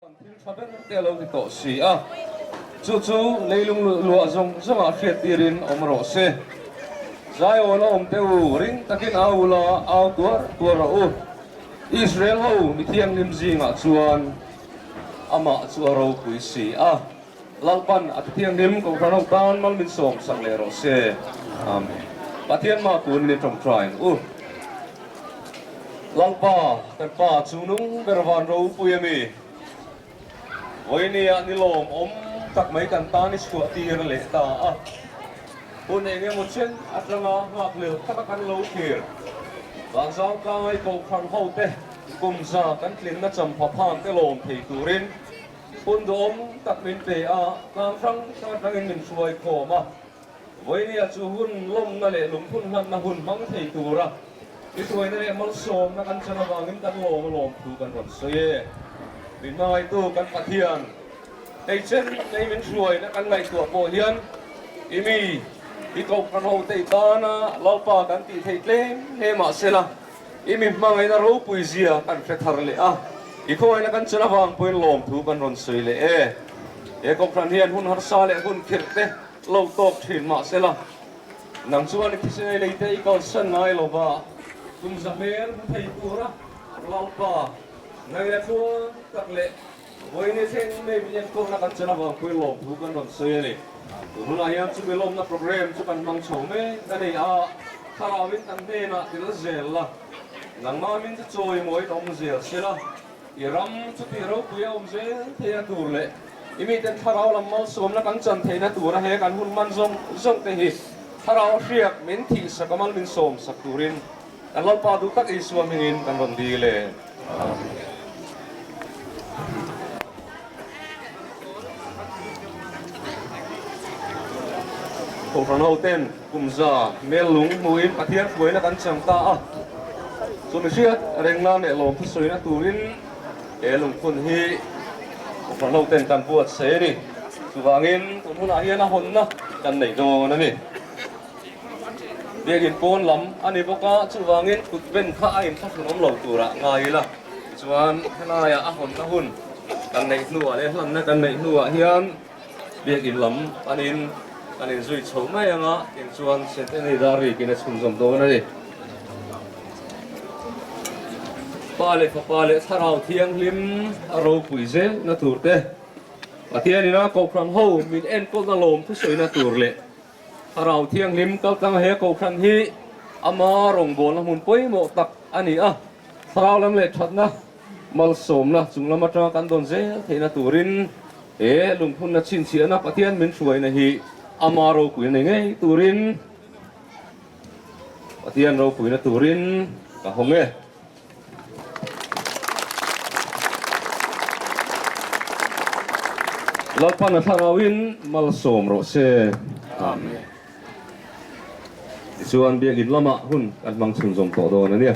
Kan thil tha ber te a lo ni tawh si a, chu chu leilung luah zawng zawngah hriattirin awm rawh se. Zion a awm teh u, ring takin au ula, au tuar tuar rawh u. Israel ho mi thianghlim zingah chuan amah chu a ropui si a, Lalpan a thianghlim Kohhran ho tan mal min sawm sak leh rawh se. Amen. Pathian mah tunin i tawngtai ang u. Lalpa, kan Pa chu nung ber van ropui a mi. Vawinia ni lawmawm tak mai kan tan i chhuah tir leh ta a. Hun eng emaw chen atanga nghak lel taka kan lo thlir. Vanzau tlangai Kohhran hote kum za kan tlinna champha phan te lawm thei turin hun duhawm tak min pe a, tlang hrang hrang atangin min hruai khawm a. Vawinia chu hun lawmna leh lungphun hlanna hun hmang thei tura i hruaina leh malsawmna kan chan avangin kan lawm a lawm thu kan rawn sawi e. Min hmangaitu kan Pathian, hei chen nei min hruaina kan ngaihtuah pawh hian i mi i kohhran hote i tana Lalpa kan tih theih tlem hle mahsela i mi hmangaihna ropui zia kan hre thar leh a, i khawngaihna kan chan avang pawhin lawm thu kan rawn sawi leh e. He kohhran hian hun harsa leh hun khirh te Lo tawk thin mahsela, nang chuan i thisen ei te i kalsan ngai lo va, tum za hmel hmu thei tura Lalpa ngaihna tluang tak leh vawiin thleng mai min enkawlna kan chan avang pawhin lawmthu kan rawn sawi a ni. Tun hunah hian chumi lawmna program chu kan hmang chho mek a ni a, thlarauin kan hnenah til zel la, nangmah min chu chawimawiin awm zel sela, I ram chu tih ropui a awm zel theihna tur leh i miten thlarau lam malsawmna kan chan theihna tura he kan hun hman zawng zawng te hi thlarau hriak min thihsak a mal min sawmsak turin kan Lalpa duh tak Isua hmingin kan rawn dil e. Amen. Kohhran ho ten kum za mel lung hmuin Pathian hruaina kan chang ta a, chumi hriat reng nan leh lawmthu sawina turin he lungphun hi Kohhran ho ten kan buatsaih a ni. Chuvangin tun hunah hian a hawnna kan neih dawn a ni. Biakin pawn lam a ni bawk a, chuvangin kut ben kha a inthlahrun awm lo turah ngai ila. Tichuan helaiah a hawnna hun kan neih hnuah leh hlanna kan neih hnuah hian Biakin lam panin kan inzui chho mai ang a, tin chuan Centenary dar rikin a chhunzawm dawn a ni. Pa leh Fapa leh Thlarau Thianghlim a ropui zelna tur te, Pathian ina Kohhran ho min enkawlna lawm thusawina tur leh Thlarau Thianghlim kaltlang he Kohhran hi ama rawngbawlna hmun pawimawh tak a ni a, Thlarau lam leh thatna Malsawmna chung lam atanga kan dawn zel theihna turin he lungphunna chhinchhiahna Pathian min hruaina hi ama ropuina nei ngei turin Pathian ropuina turin ka hawng e. Lalpan a thlarauin malsawm rawh se. Amen. Tichuan biakin lamah hun kan hmang chhunzawm tawh dawn a nia.